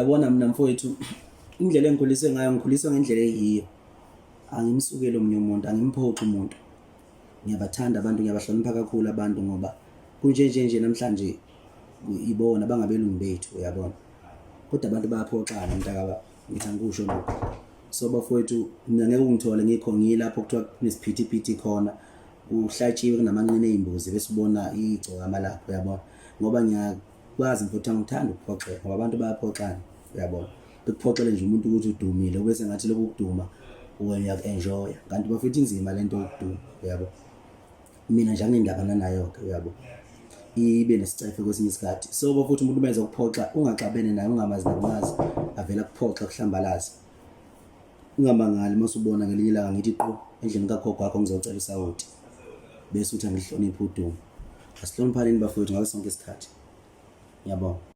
Yabona mina mfowethu, indlela engikhuliswe ngayo, ngikhuliswe ngendlela eyiyo. Angimsukeli omunye umuntu, angimphoxi umuntu. Ngiyabathanda abantu, ngiyabahlonipha kakhulu abantu ngoba kunje nje nje namhlanje ibona bangabelungu bethu, uyabona. Kodwa abantu bayaphoxana mntakababa, ngithi angikusho lokho. So bafowethu, mina ngeke ungithole ngikho ngilapho kuthiwa kunesiphithiphithi khona, kuhlatshiwe kunamanqina ey'mbuzi bese ubona igcokama lapho, uyabona. Ngoba Kwazi mfowethu angithandi ukuphoxeka ngoba abantu bayaphoxana uyabona. Bekuphoxele nje umuntu ukuthi udumile ube sengathi lokhu kuduma wena uyaku-enjoya kanti bafethu inzima lento yokuduma uyabo. Mina nje anginendaba nanayo-ke uyabo. Ibe nesicefe kwesinye isikhathi. So bafethu umuntu uma ezokuphoxa ungaxabene naye ungamazi nokumazi avele akuphoxe akuhlambalaze. Ungamangali uma usubona ngelinye ilanga ngithi qu endlini kagogo wakho ngizocela usawoti bese uthi angihloniphe udumo. Asihloniphaneni bafowethu ngaso sonke isikhathi. Ngiyabonga.